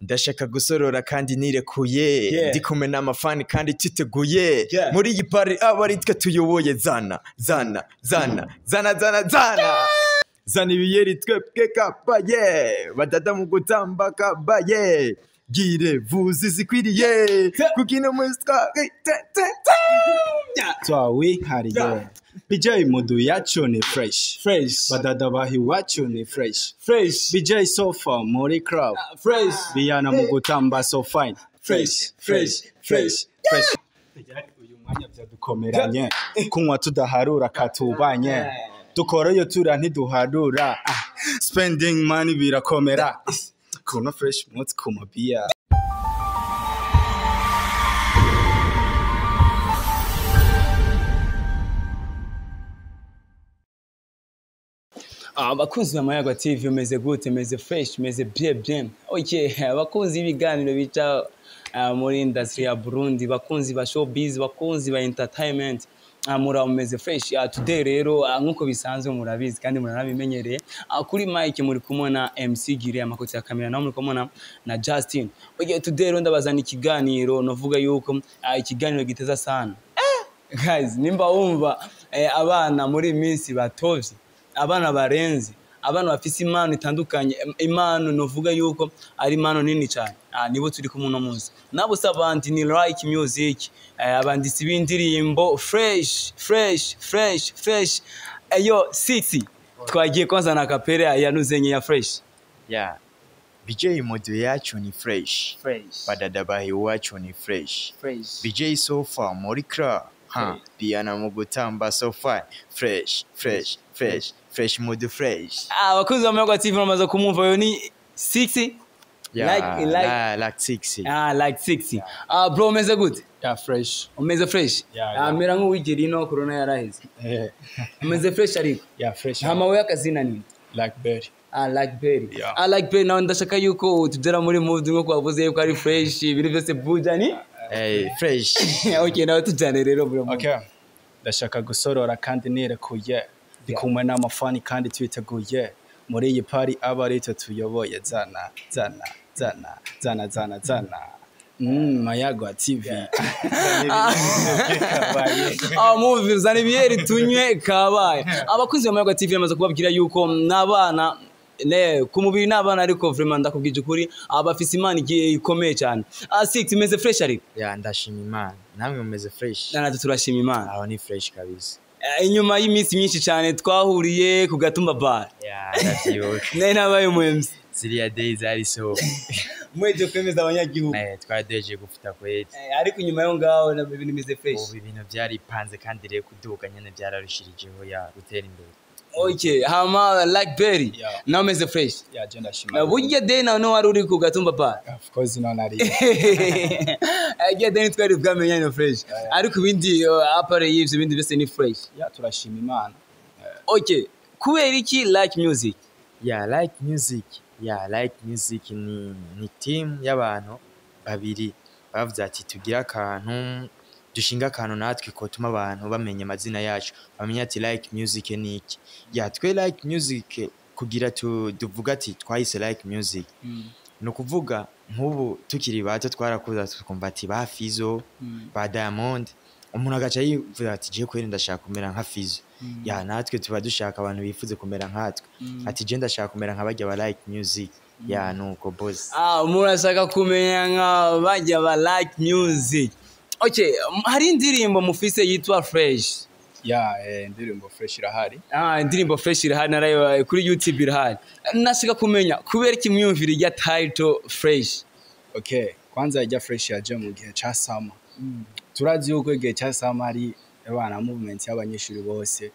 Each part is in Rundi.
Ndashaka gusorora kandi nirekuye, ndi kumwe n'amafani kandi twiteguye. Muri iyi party aba ari twe tuyoboye. Zana zana zana zana zana zana zana ibiyeri twebwe kabaye, badada mu gutamba kabaye, gire vuzi zikwiriye kukino muswa. Twawihariye BJ mood yacu ni fresh. Fresh. Badada bahi iwacu ni fresh. Fresh. BJ sofa muri club. Fresh. Biyana mu gutamba so fine. Fresh, fresh, fresh, fresh. Uyu mwanya byadukomeranye, kunywa tudaharura katubanye, dukora iyo tura ntiduharura. Ah, spending money birakomera. Kuno fresh munsi ku mabiya. Abakunzi ba Mayaga TV, umeze gute? Meze fresh, meze bien bien. Okay, abakunzi b'ibiganiro bica muri industry ya Burundi, bakunzi ba showbiz, bakunzi ba entertainment, mura umeze fresh. Today rero, nkuko bisanzwe murabizi kandi muranabimenyereye, kuri mic muri kumwe na MC Gire, amakoti ya kamera naho muri kumwe na Justin. Okay, today rero ndabazana ikiganiro, novuga yuko ikiganiro giteza sana. Guys, nimba wumva abana muri minsi batovye, abana barenze, abana bafise impano itandukanye, impano novuga yuko ari impano nini cyane, nibo turi kumwe uno munsi. Nabo si abandi, ni Like Music, abanditsi b'indirimbo fresh, fresh, fresh, fresh. Eyo six, twagiye kwanza na kapera ya nuzenye ya fresh. Yeah. BJ mood yacu ni fresh. Fresh. Badada bahi iwacu ni fresh. Fresh. BJ sofa muri club. Ha, piano mu gutamba so fine. Fresh, fresh, fresh, fresh mood fresh. Abakunzi ba Mayaga TV bamaze kumwumva, yo ni six. Yeah, Like like six. Ah, like six. Bro, umeze gute? Yeah, fresh. Umeze fresh? Yeah. Mera nk'uwigera ino corona yaraheze. Umeze fresh ariko? Yeah, fresh. Hama we akazina ni? Like berry. Ah, like berry. Yeah. Ah, like berry, nawe ndashaka yuko tugera muri mood nko kwavuze yuko ari fresh, ibintu byose buja ni? Hey, fresh. Okay, nawe tujyane rero bro. Okay. Ndashaka gusorora kandi nirekuye, ndi kumwe n'amafani kandi twiteguye. Muri iyi party aba ari twe tuyoboye. Zana zana zana zana zana zana. Mayaga TV. Movie zana ibiyeri tunywe kabaye. Abakunzi ba Mayaga TV bamaze kubabwira yuko n'abana ne ku mubiri n'abana, ariko vraiment ndakubwije ukuri, abafise imana igiye ikomeye cyane. Six, imeze fresh ariko? Yeah, ndashima Imana. Namwe mumeze fresh? Natwe turashima Imana. Aho ni fresh kabisa. Inyuma y'iminsi myinshi cyane twahuriye ku Gatumba Bar. Yeah, ndavyibuka. Nari nabaye umu MC. Ziriya days ari so. Mweje kwemeza abanyagihugu. Twaradeje gufuta kweli. Ariko inyuma yo ngaho na ibintu bimeze fresh. Ubu ibintu byaripanze kandi rero kuduga nyene byararushirijeho ya gutera imbere. Okay, hama Like Berry. Yeah. Nawe umeze fresh? Yeah, je ndashima. Burya day nawe wari uri ku Gatumba Bar. Of course no nari. Burya day twari bwamenye ni fresh. Ariko ibindi apare y'ivyo ibindi byose ni fresh. Yeah, turashima Imana. Okay, kubera iki Like Music? Yeah, Like Music. Yeah, Like Music ni team y'abantu babiri bavuze ati tugira akantu, dushinga akantu natwe kotuma abantu bamenya amazina yacu, bamenya ati Like Music ni iki. Yeah, twe Like Music kugira tuvuga ati twahise Like Music. Ni ukuvuga nk'ubu tukiri bato twarakuza tukumva ati ba Fizo, ba Diamond, umuntu agaca yivuga ati je kweri ndashaka kumera nka Fizo. Ya natwe tuba dushaka abantu bifuze kumera nkatwe. Ati je ndashaka kumera nka barya ba Like Music. Ya nuko boss. Murashaka kumenya nka barya ba Like Music. Okay, hari indirimbo mufise yitwa Fresh. Yeah, indirimbo fresh irahari. Indirimbo fresh irahari, narayo kuri YouTube irahari. Nashaka kumenya kubera iki mwiyumvira irya title Fresh. Okay, kwanza ijya fresh yaje mu gihe ca summer. Turazi yuko igihe ca summer ari abana movement y'abanyeshuri bose.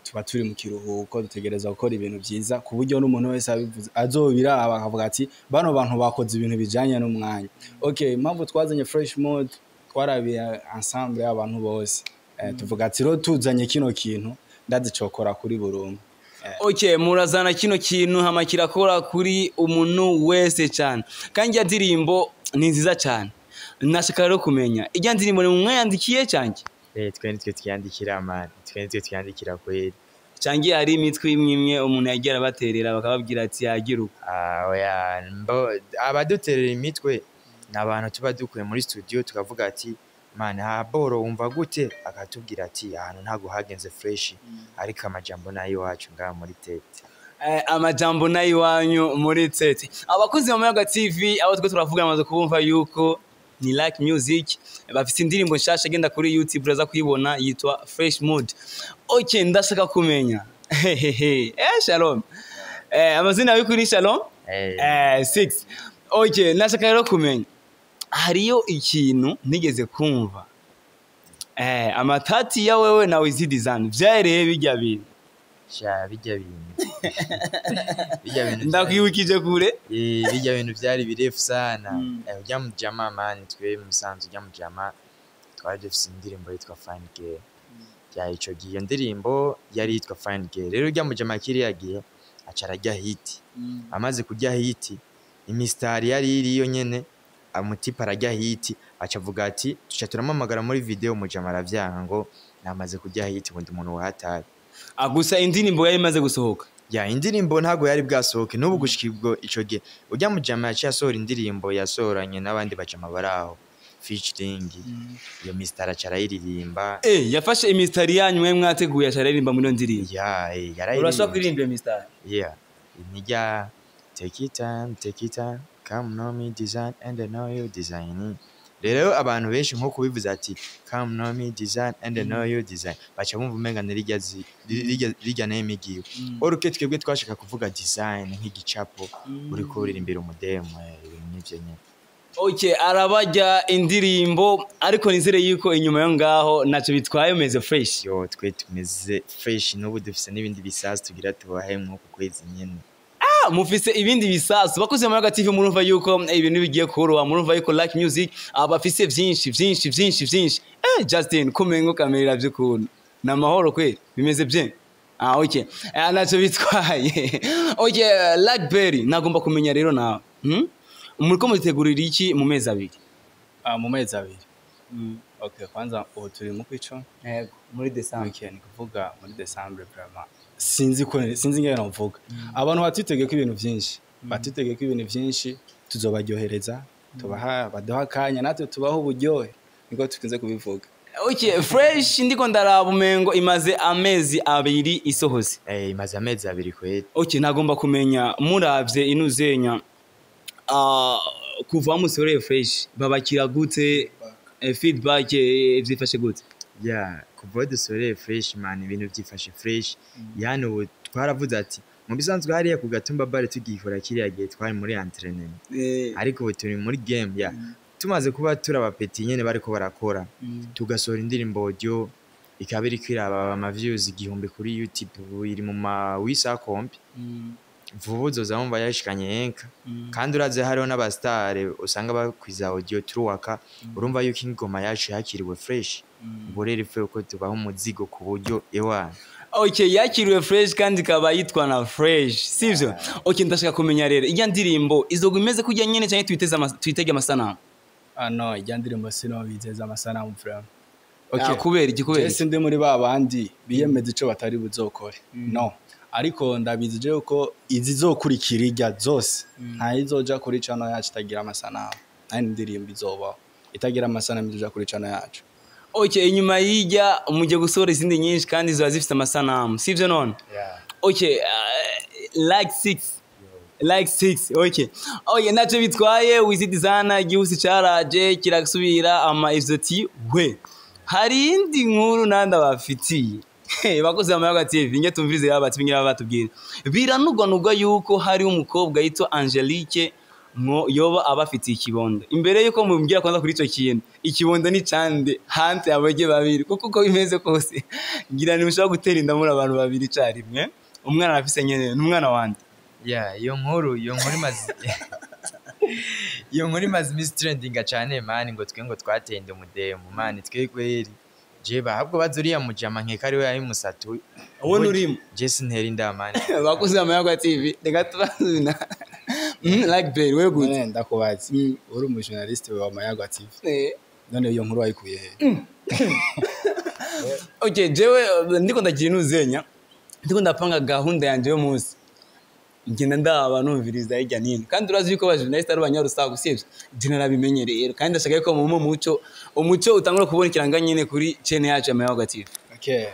Tuba turi mu kiruhuko, dutegereza gukora ibintu byiza ku buryo n'umuntu wese abivuze azobiraba akavuga ati bano bantu bakoze ibintu bijanye n'umwanya. Okay, impamvu twazanye fresh mode, twarabiye ensemble y'abantu bose. Tuvuga ati rero tuzanye kino kintu ndazicokora kuri burundu. Okay, murazana kino kintu hama kirakora kuri umuntu wese cyane. Kandi ya ndirimbo ni nziza cyane. Nashaka rero kumenya ijya ndirimbo ni mwayandikiye cyane? Twe nitwe twiyandikira man, twe nitwe twiyandikira kweli. Canke hari imitwe imwe imwe umuntu yagiye arabaterera bakababwira ati yagira uko? Ah, oya, abaduterera imitwe ni abantu tuba dukuye muri studio, tukavuga ati: "Man, ha boro wumva gute?" Akatubwira ati: "Ahantu ntago hagenze fresh." Ariko amajambo nayo iwacu ngaha muri tête. Amajambo nayo iwanyu muri tête. Abakozi ba Mayaga TV, abo twe turavuga, amaze kubumva yuko ni Like Music, bafite indirimbo nshasha, agenda kuri YouTube uraza kuyibona, yitwa Fresh Mood. Okay, ndashaka kumenya, hehehe, Shalom, amazina yawe kuri Shalom? Eh. Six. Okay, ndashaka rero kumenya, hariyo ikintu nigeze kumva, amatati ya wewe na Wiz Design, vyareye bijya bintu? Sha, bijya bintu Ndakwibukije kure. Bijya bintu vyari birefu sana. Ujya mujama, man, twe musanzu ujya mujama twari dufise indirimbo yitwa Fine Girl. Ya, ico gihe iyo ndirimbo yari yitwa Fine Girl. Rero ujya mujama kiriya gihe aca arajya hit. Amaze kurya hit, imistari yari iriyo nyene, umutipe arajya hit, aca avuga ati tuca turamamagara muri video, mujama aravyanka ngo namaze kurya hit, ngo ndi umuntu wahataye. Ah, gusa indirimbo yari imaze gusohoka? Ya, indirimbo ntago yari bwasohoke n'ubu gushika ubwo. Ico gihe ujya mujama yaciye asohora indirimbo yasohoranye n'abandi bajama bari aho, featuring, iyo mistari aca arayiririmba. Yafashe imistari yanyu mwe mwateguye, aca aririmba muri iyo ndirimbo? Ya, Urashobora yarayiririmba. kuririmba iyo mistari? Yeah, nijya "Take it time, take it time, come know me design and I know you design." Rero abantu benshi nko kubivuza ati "Come know me design and I know you design", baca bumva umenga ni rirya rirya name igiwe oruke. Twebwe twashaka kuvuga design nk'igicapo uriko uririmbira umudemu, ibintu nk'ivyo nyene. Okay, arabarya indirimbo, ariko nizere yuko inyuma yo ngaho ntacyo bitwaye, umeze fresh. Yo, twe tumeze fresh, n'ubu dufise n'ibindi bisasu tugira tubahe mw'uku kwezi nyene. Ah, mufise ibindi bisasu. Bakoze muri TV, murumva yuko ibintu bigiye koroha, murumva yuko Like Music abafise vyinshi vyinshi vyinshi vyinshi. Justin, kumengo kamerera by'ukuntu na mahoro kweli, bimeze bien. Ah, okay, ntacyo bitwaye. Okay, Like Berry, nagomba kumenya rero nawe, Muriko mutegurira iki mu mezi 2? Ah, mu mezi 2? Okay, kwanza ubu turi mu kwicumi. Yego, muri December. Okay, ni kuvuga muri December, vraiment sinzi ko sinzi ingene novuga. Abantu batitegeye ko ibintu vyinshi, batitegeye ko ibintu vyinshi, tuzobaryohereza, tubaha, baduha akanya natwe tubaha uburyohe, niko tukunze kubivuga. Okay, Fresh, ndiko ndaraba umengo imaze amezi 2 isohose. Imaze amezi 2 kweli. Okay, nagomba kumenya, muravye inuzenya, kuva musoreye Fresh, babakira gute? Feedback, vyifashe gute? Ya, kuva aho dusoreye Fresh, man, ibintu byifashe fresh. Yani ubu twaravuze ati mu bisanzwe hariya ku Gatumba bare tugikora kiriya gihe twari muri entraînement, ariko ubu turi muri game. Ya, tumaze kuba turi abapeti nyene bariko barakora, tugasohora indirimbo audio ikaba iriko iraba ama views 1000 kuri YouTube, ubu iri mu ma wisa kompi, vuba uzoza wumva yashikanye henka. Kandi uraze hariho n'abastare usanga bakwiza audio truwaka, urumva yuko ingoma yacu yakiriwe fresh. Ubu rero ife uko tubaha umuzigo ku buryo ewana. Okay, yakiriwe fresh kandi ikaba yitwa na Fresh, sivyo? Okay, ndashaka kumenya rero, ijya ndirimbo izoga imeze kujya nyene cyane twiteze twitege amasanamu? Ah no, ijya ndirimbo sino bizeza amasanamu vraiment. Okay. Kubera iki? Kubera Jese iki? Ndi muri ba bandi biyemeza ico batari buzokore, no, ariko ndabizi je ko izizokurikira irya zose nta izoja kuri channel yacu itagira amasanamu, nta ndirimbo izobaho itagira amasanamu izoja kuri channel yacu. Okay, inyuma y'ijya mujye gusohora izindi nyinshi kandi ziba zifite amasanamu, sivyo none? Yeah. Okay, Like six, Like six. Okay, ntacyo bitwaye. Wiz Design, igihusi caraje kirasubira ama ivyo ti we hari indi nkuru nanda bafitiye. Hey, bakozi ba Mayaga TV, nge tumvirize yaba ati ngira batubwira. Biranugwanugwa yuko hari umukobwa yitwa Angelique ngo yoba abafitiye ikibondo. Imbere yuko mumbwira kwanza kuri ico kintu, ikibondo ni cande hanze abage babiri, kuko uko bimeze kose ngira ni ushobora gutera inda muri abantu babiri icarimwe. Umwana arafise nyene n'umwana wanje. Yeah, iyo nkuru imaze iminsi trendinga cane, man, ngo twe ngo twatende umudemu. Man, twe kweri je bahabwo baza uriya mujama nkeka ari we yabimusatuye. Wowe nturimo? Je sintera inda, man. Bakozi ba Mayaga TV, reka tubazina. Like Berry, wewe gute? None ndakubaza, uri umu journaliste wa Mayaga TV, none iyo nkuru wayikuye he? Okay, jewe ndiko ndagira inuzenya. Ndiko ndapanga gahunda yanje yo munsi, ngenda ndaba numviriza hirya nino, kandi urazi yuko aba journaliste ari abanyarusaku, sivyo? Je narabimenye rero, kandi ndashaka yuko mu muco umuco utangura kubona ikiranga nyine kuri chaîne yacu ya Mayaga TV. Okay,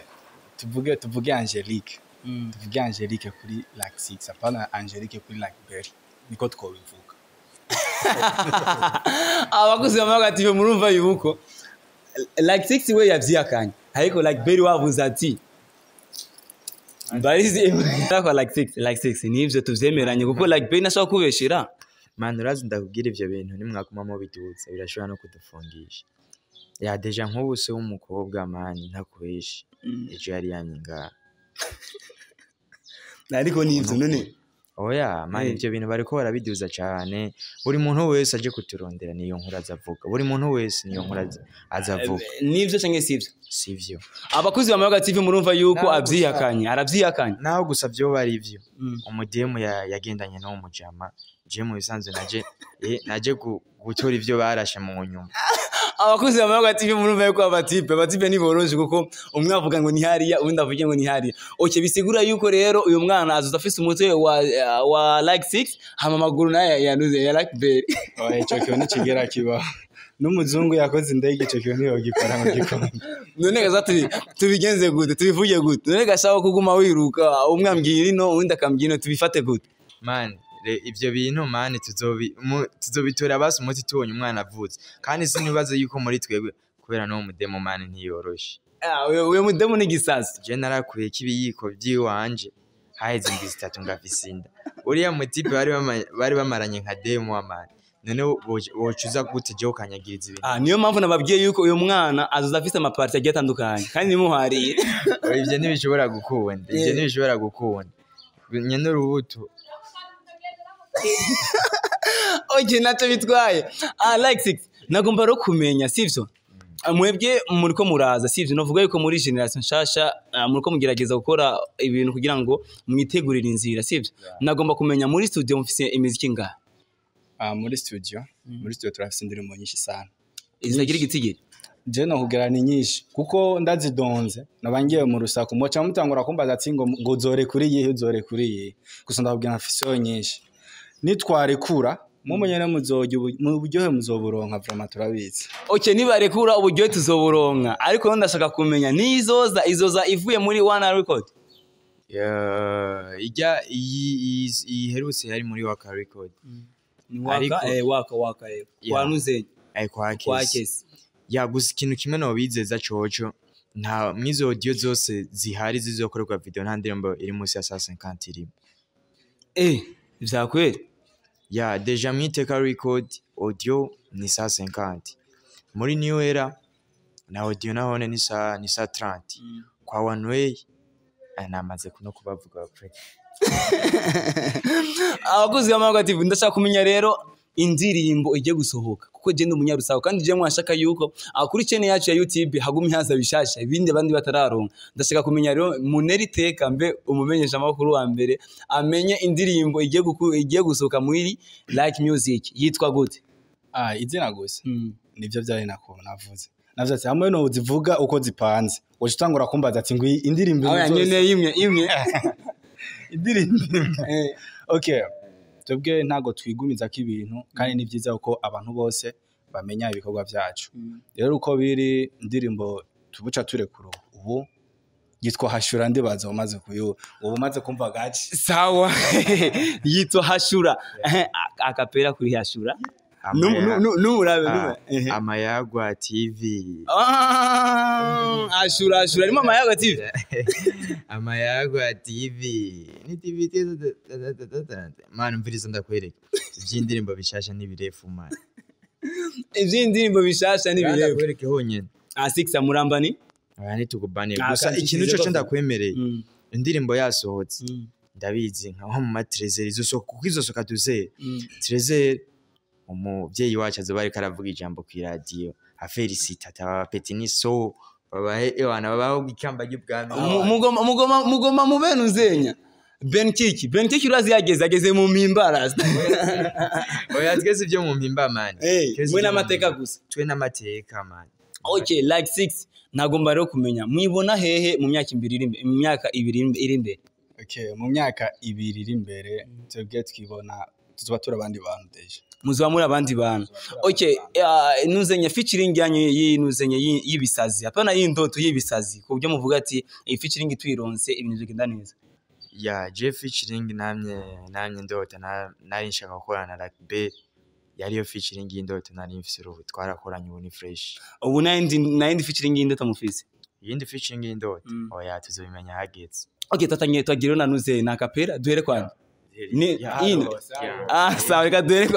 tuvuge Angelique, tuvuge Angelique kuri Like Six, apana Angelique kuri Like Berry, niko twobivuga. Abakozi ba Mayaga TV, murumva yuko Like Six we yavyihakanye, ariko Like Berry wavuze ati mbarizi kwa Like Six. Like Six, nivyo tuvyemeranye, kuko Like Berry nashaka kubeshera. Man, urazi ndakubwira, ivyo bintu nimwaguma mubidutsa birashobora no kudufungisha. Ya, déjà nk'ubu se w'umukobwa, man, ntakubeshe, ejo yari yamye ngaha. Ariko nivyo none? Oya man, ivyo bintu bariko barabiduza cane. Buri muntu wese aje kuturondera niyo nkuru azavuga, buri muntu wese niyo nkuru azavuga. Nivyo canke sivyo? Sivyo. Abakozi ba Mayaga TV, murumva yuko Naho gusa- avyihakanye, aravyihakanye. Naho gusa vyoba ari ivyo, umudemu yagendanye n'uwo mujama, je mu bisanzwe naje gutora ivyo barashe mu nyuma. Abakozi ba Mayaga TV, murumva yuko abatipe ntiboroshe, kuko umwe avuga ngo ni hariya, uwundi avuga ngo ni hariya. Okay, bisigura yuko rero uyu mwana azoza afise umutwe wa Like Six, hama amaguru nayo yanuze ya Like Berry. Oya, ico kintu ntikigera kibaho, n'umuzungu yakoze indege ico kintu ntiyogikora ngo gikunde. None gaza tubigenze gute? Tubivuge gute? None gashaka kuguma wiruka, umwe ambwira ino, uwundi akambwira ino, tubifate gute? Man, ivyo bintu, man, tuzobitora basi umuti tubonye umwana avutse. Kandi sinibaza yuko muri twebwe, kubera n'uwo mudemu, man, ntiyoroshe. Ah, uyo mudemu ni gisasu. Je narakuyeko ibiyiko vy'iwanje, haheze indwi 3 ngafise inda. Uriya mutipe bari bamaranye nka demu wa, man, none wocuza gute jewe ukanyagiriza ibintu? Ah, niyo mpamvu nababwiye yuko uyu mwana azoza afise amaparti agiye atandukanye, kandi nimuhariye. Oya, ivyo ntibishobora gukunda, ivyo ntibishobora gukunda nyene urubuto. Okay, ntacyo bitwaye. Ah, Like Six, nagomba rero kumenya, sivyo? Ah, mwebwe muriko muraza, sivyo? Novuga yuko muri generation nshasha, muriko mugerageza gukora ibintu kugira ngo mwitegurire inzira, sivyo? Nagomba kumenya, muri studio mufise imiziki ngaha? Ah, muri studio turafise indirimbo nyinshi sana. Zitagira igitigiri? Je no kugira ni nyinshi, kuko ndazidonze nabangiye mu rusaku moca mutangura kumbaza ati ngo uzore kuri yihe, uzore kuri yihe. Gusa ndababwira mfise nyinshi, nitwarekura mumwe nyene muzojya mu buryohe muzoburonka, vraiment turabizi. Okay, nibarekura uburyohe tuzoburonka, ariko rero ndashaka kumenya nizoza izoza ivuye muri One Record. Ya, ijya iyi iherutse yari muri Waka Record. Ni Waka? Ariko- Waka. Yeah. Kwa Nuzenye? Kwa Kwa Kesi. Kesi. Ya, gusa ikintu kimwe nobizeza coco, nta mwizo audio zose zihari zizokorerwa video, nta ndirimbo iri munsi ya saa 50 irimo. Vyakweli? Ya, déjà mwiteka record audio ni saa 50, muri New Era na audio nahone ni saa 30, kwa One Way namaze kuno kubavuga pre. Abakozi ba Mayaga TV, ndashaka kumenya rero indirimbo igiye gusohoka, kuko je ndi umunyarusaku, kandi je mwashaka yuko kuri chaîne yacu ya YouTube hagumye haza bishasha, ibindi abandi batararonka. Ndashaka kumenya rero, muneri teka mbe umumenyesha amakuru wa mbere amenye indirimbo igiye gusohoka muri Like Music yitwa gute? Ah, izina gusa nivyo vyari nako navuze ati hamwe no zivuga uko zipanze woca utangura kumbaza ati ngo indirimbo Aho zose- nyene imwe imwe. Indirimbo imwe. Okay, twebwe ntago twigumiza ko ibintu, kandi ni byiza ko abantu bose bamenya ibikorwa byacu. Rero uko biri, indirimbo tubuca turekura ubu yitwa Hashura. Ndibaza umaze kuyu ubu umaze kumva gace. Sawa, yitwa Hashura. Akapera kuri Hashura. Numurabe. Amayagwa TV. Ah, Hashura, Hashura arimo Amayaga TV. Amayagwa TV ni TV. Man, umviriza ndakwereka iby'indirimbo bishasha n'ibirefu, man. Ivy'indirimbo bishasha n'ibirefu. Ndakwereke honyine. Ah, Six amurambani. Aya ntitugubaniye. Ah, Gusa kandi ikintu ikize cyo ko- ndakwemereye, indirimbo yasohotse, ndabizi nka mu matrezeri izosohoka, kuko izosohoka tuzere trezeri, umuvyeyi wacu azoba ariko aravuga ijambo kw'iradiyo afelicita ati aba bapeti ni so babahe ewana babaho ikamba ry'ubwami. Mugoma mugoma mugoma mubenu nzenya Ben Kiki, Ben Kiki urazi yageze mu mimbara. Oya, twese ibyo mu mpimba, man. Eh, Twese mwe ibyo mu n'amateka mpimba. gusa. Twe n'amateka, man. Okay, like six, nagomba rero kumenya mwibona hehe mu myaka 2 iri imbere, mu myaka 2 iri imbere? Okay, mu myaka 2 iri imbere twebwe twibona tuzoba turi abandi bantu déjà. Muzoba muri abandi bantu. Okay, nuzenya featuring yanyu yinuzenye y'ibisazi, hapana y'indoto, y'ibisazi, ku buryo muvuga ati iyi featuring tuyironse ibintu bigenda neza. Ya, je featuring namye ndota nari nshaka gukorana na Like B, yariyo featuring y'indoto nari mfise. Ubu twarakoranye, ubu ni fresh. Ubu nayindi featuring y'indoto mufise? Iyindi featuring y'indoto, oya, tuzobimenya hageze. Okay, tatangiye twagira na nuze na kapera duhere kwanda ni ino. Yeah. Ah, sawa, reka duhere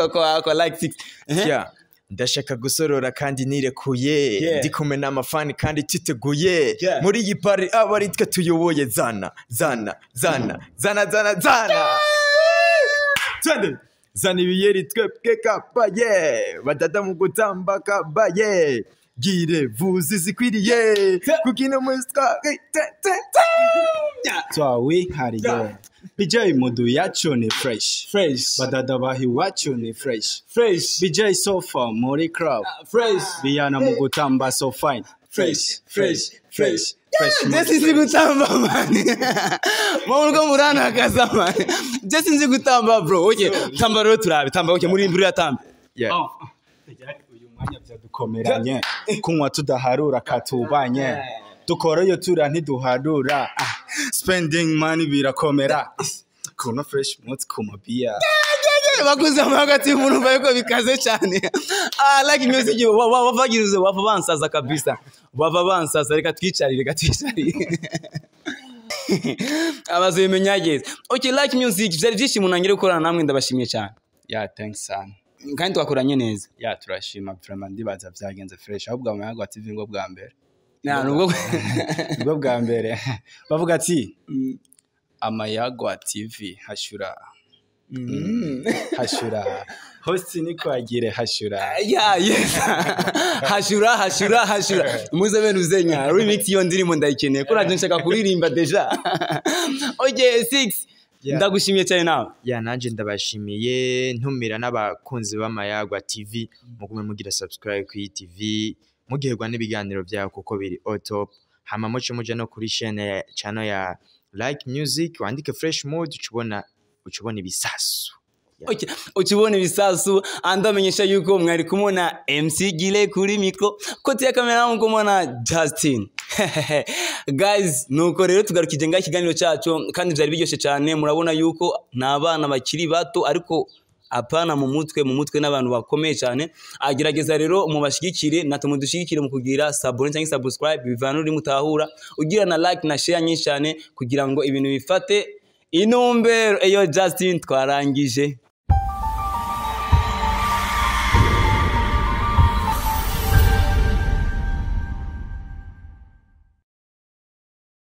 kwa like six. Ehe. Yeah. Ndashaka gusorora kandi nirekuye, ndi kumwe n'amafani kandi titeguye muri iyi pari, aba ari twe tuyoboye. Zana zana zana zana zana zana, twende, zana ibiyeri, twebwe kabaye badada mu gutamba, kabaye gire vuzi zikwiriye kukino muswa. Twawihariye BJ mudu yacu ni fresh. Fresh. Badada bahi wacu ni fresh. Fresh. BJ sofa muri club. Fresh. Biyana mu gutamba so fine. Fresh, fresh, fresh. Fresh. Je sinzi gutamba, man. Mu muranakaza, man. Je sinzi gutamba, bro. Okay, tamba rero turabe, tamba. Okay, muri imbere tamba. Yeah. Oh. Uyu mwanya byadukomeranye, kunywa tudaharura, katubanye dukora iyo tura ntiduharura. Ah, spending money birakomera kuno fresh munsi ku mabiya. Bakuze hagati murumva yuko bikaze cyane. Ah, like music wavagirize bava bansaza kabisa, bava bansaza. Reka twicarire, reka twicarire, abazobimenyageze. Okay, like music, byari byishimo nangire gukorana namwe, ndabashimiye cyane. Yeah, thanks sana. Kandi twakoranye neza. Yeah, turashima vraiment, ndibaza vyagenze fresh. Ahubwo Amayaga TV ngo bwa mbere. Na nubwo Nibwo bwa mbere bavuga ati Amayagwa TV hashura hashura host ni kwagire hashura. Yeah, yes, hashura hashura hashura, muze bene uzenya remix iyo ndirimbo ndayikeneye ko naje nshaka kuririmba déjà. Okay, six. Yeah. Ndagushimiye cyane nawe. Ya, nanje ndabashimiye, ntumira n'abakunzi b'Amayagwa TV mugume mugira subscribe kuri TV, mugiherwa n'ibiganiro byabo kuko biri on top. Hama muce muja no kuri chaîne ya channel ya Like Music, wandike Fresh Mood, ucubona ibisasu. Okay, ukibona ibisasu. Andamenyesha yuko mwari kumubona MC Gile kuri micro, côté ya kamera mukumubona Justin. Guys, nuko rero tugarukije ngaho ikiganiro cyacu, kandi byari biryoshye cyane. Murabona yuko ni abana bakiri bato, ariko apana mu mutwe n'abantu bakomeye cyane. Agerageza rero mubashigikire, natwe mudushigikire mu kugira s'abonner cyangwa subscribe, bivana uri mutahura, ugira na like na share nyinshi cyane kugira ngo ibintu bifate intumbero. Eyo Justin, twarangije.